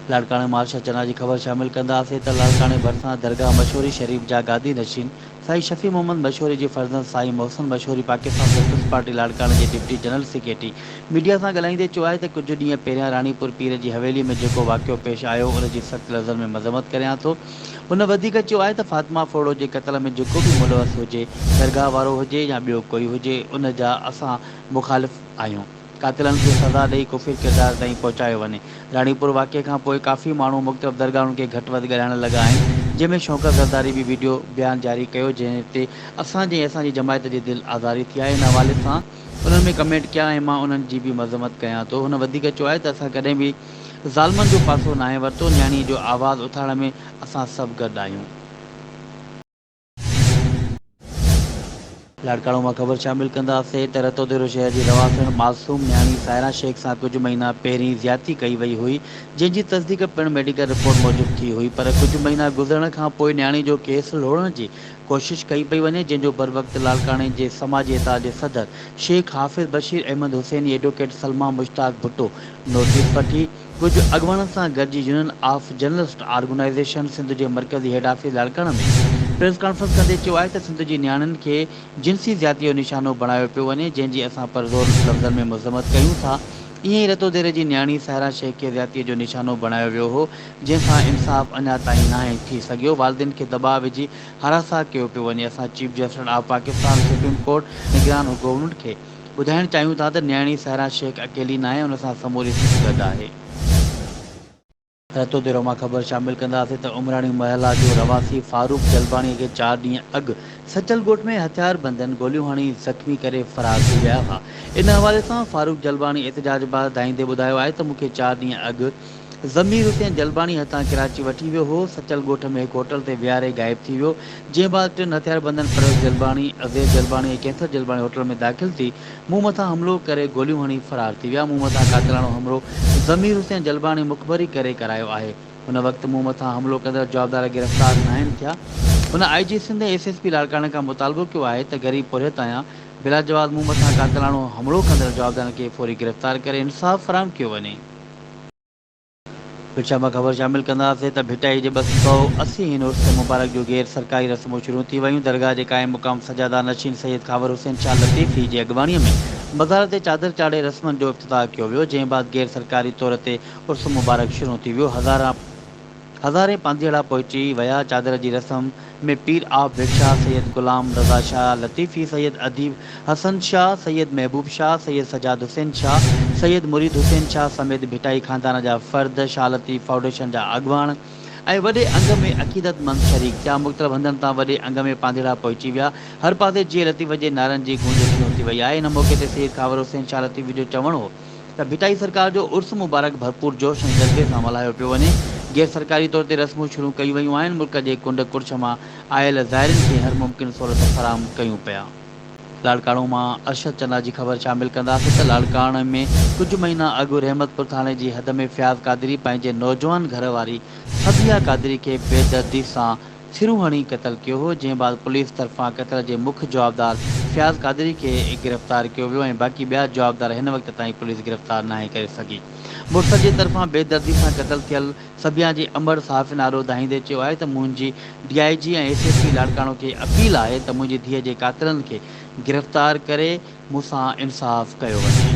لاڙڪاڻي مان ارشد چنا جي خبر شامل ڪنداسين ته لاڙڪاڻي ڀرسان درگاهه مشوري شريف جا گادي نشين سائين شفيع محمد مشوري جي فرزند سائين محسن مشوري پاڪستان پيپلز پارٽي لاڙڪاڻي جي ڊپٽي جنرل سيڪريٽري ميڊيا سان ڳالهائيندي چيو آهي ته ڪجهه ڏينهن پهريان راڻيپور پير جي حويلي ۾ جيڪو واقعو پيش آيو ان جي سخت لفظن ۾ مذمت ڪريان ٿو هن وڌيڪ چيو آهي ته فاطمه ڦرڙو جي قتل ۾ جيڪو به ملوث هجي درگاهه وارو هجي يا ٻيو ڪوئي هجي ان جا اسان مخالف آهيون. قاتلن کي سزا ڏئي ڪفير ڪردار تائين پهچايو وڃي. راڻيپور واقعي کان پوء ڪافي ماڻهو مختلف درگاهن کي گهٽ وڌ ڳالهائڻ لڳا آهن جنهن ۾ شوڪت زرداري به ويڊيو بيان جاري ڪيو جنهن تي اسان جي ۽ اسان جي جماعت جي دل آزاري ٿي آهي ان حوالي سان انهن ۾ ڪمينٽ ڪيا ۽ مان انهن جي به مذمت ڪيان ٿو هن وڌيڪ چيو آهي ته اسان ڪڏهن به ظالمن جو پاسو ناهي ورتو نياڻي جو آواز اٿارڻ ۾ اسان سڀ گڏ آهيون. لاڙڪاڻو مان خبر شامل ڪنداسين ته رتوديرو شهر جي رهواسڻ معصوم نياڻي سائره شيخ سان ڪجهه مهينا پهرين زيادتي ڪئي وئي هئي جنهن جي تصديق پڻ ميڊيڪل رپورٽ موجب ٿي هئي پر ڪجهه مهينا گذرڻ کان پوء نياڻي جو ڪيس لوڙهڻ جي ڪوشش ڪئي پئي وڃي جنهن جو بروقت لاڙڪاڻي جي سماجي اتحاد جي صدر شيخ حافظ بشير احمد حسيني ايڊووڪيٽ سلميٰ مشتاق ڀٽو نوٽيس وٺي ڪجهه اڳواڻن سان گڏجي union of journalist organization Sindh جي مرڪزي head office Larkana ۾ press conference ڪندي چيو آهي ته سنڌ جي نياڻين کي جنسي زيادتي جو نشانو بڻايو پيو وڃي جنهن جي اسان پرزور لفظن ۾ مذمت ڪيون ٿا ائين ئي رتوديري جي نياڻي سائره شيخ کي زيادتي جو نشانو بڻايو ويو هو جنهن سان انصاف اڃا تائين ناهي ٿي سگهيو والدين کي دٻاء وجهي هراسان ڪيو پيو وڃي اسان chief justice of Pakistan supreme court نگران گورنمينٽ کي ٻڌائڻ چاهيون ٿا ته نياڻي سائره شيخ اڪيلي ناهي ان سان سموري سنڌ گڏ آهي. رتوديرو مان خبر شامل ڪنداسين ته عمراڻي محلا جو رهواسي فاروق جلباڻي کي چار ڏينهن اڳ سچل ڳوٺ ۾ هٿياربندن گوليون هڻي زخمي ڪري فرار ٿي ويا هئا ان حوالي سان فاروق جلباڻي احتجاج بعد دانهيندي ٻڌايو آهي ته مون کي چار ڏينهن اڳ ضمير حسين جلباڻي هٿان ڪراچي وٺي ويو هو، سچل ڳوٺ ۾ هڪ هوٽل تي ويهاري غائب ٿي ويو، جنهن بعد ٽن هٿياربندن پرويز جلباڻي، عزيز جلباڻي ۽ ڪينسر جلباڻي هوٽل ۾ داخل ٿي مون مٿان حملو ڪري گوليون هڻي فرار ٿي ويا، مون مٿان قاتلاڻو حملو ضمير حسين جلباڻي مخبري ڪري ڪرايو آهي، هن وقت مون مٿان حملو ڪندڙ جوابدار گرفتار ناهن ٿيا. هن آء جي سنڌ ۽ ايس ايس پي لاڙڪاڻي کان مطالبو ڪيو آهي ته غريب پورهيت آهيان، بلاجواز مون مٿان قاتلاڻو حملو ڪندڙ جوابدارن کي فوري گرفتار ڪري انصاف فراهم ڪيو وڃي. ڀٽ شاهه مان خبر شامل ڪنداسين ته ڀٽائي جي 280 هين عرس مبارڪ جون غير سرڪاري رسمون شروع ٿي ويون، درگاهه جي قائم مقام سجاده نشين سيد خاور حسين شاهه لطيفي جي اڳواڻي ۾ مزار تي چادر چاڙهي رسمن جو افتتاح ڪيو ويو، جنهن بعد غير سرڪاري طور تي عرس مبارڪ شروع ٿي ويو، هزاران. هزارين پانڌيئڙا پهچي ويا، چادر جي رسم ۾ پير آف ڀٽ شاهه، سيد غلام رضا شاهه لطيفي، سيد اديب حسن شاهه، سيد محبوب شاهه، سيد سجاد حسين شاهه، سيد مريد حسين شاهه سميت ڀٽائي خاندان جا فرد، شاهه لطيف فائونڊيشن جا اڳواڻ ۽ وڏي انگ ۾ عقيدتمند شريڪ ٿيا، مختلف هنڌن تان وڏي انگ ۾ پانڌيئڙا پهچي ويا، هر پاسي جيئي لطيف جي نعرن جي گونج شروع ٿي وئي آهي، ان موقعي تي سيد خاور حسين شاهه لطيفي جو چوڻ هو. ته ڀٽائي سرڪار جو عرس مبارڪ ڀرپور جوش ۽ جذبي سان ملهايو پيو وڃي، غير سرڪاري طور تي رسمون شروع ڪيون ويون آهن، ملڪ جي ڪنڊ ڪڙڇ مان آيل زائرين کي هر ممڪن سهولت فراهم ڪيون پيا. لاڙڪاڻو مان ارشد چنا جي خبر شامل ڪنداسين ته لاڙڪاڻي ۾ ڪجهه مهينا اڳ رحمت پور ٿاڻي جي حد ۾ فياض قادري پنهنجي نوجوان گهر واري صبيحه قادري کي بيدردي سان ڇرو هڻي قتل ڪيو هو، جنهن بعد پوليس طرفان قتل جي مک جوابدار فياض قادري کي گرفتار ڪيو ويو ۽ باقي ٻيا جوابدار هن وقت تائين پوليس گرفتار ناهي ڪري سگهي. مڙس جي طرفان بي دردي سان قتل ٿيل صبيحه جي امڙ صحافين آڏو دانهيندي چيو آهي ته منهنجي ڊي I جي ۽ ايس ايس پي لاڙڪاڻو کي اپيل آهي ته منهنجي ڌيء جي قاتلن کي گرفتار ڪري مون سان انصاف ڪيو وڃي.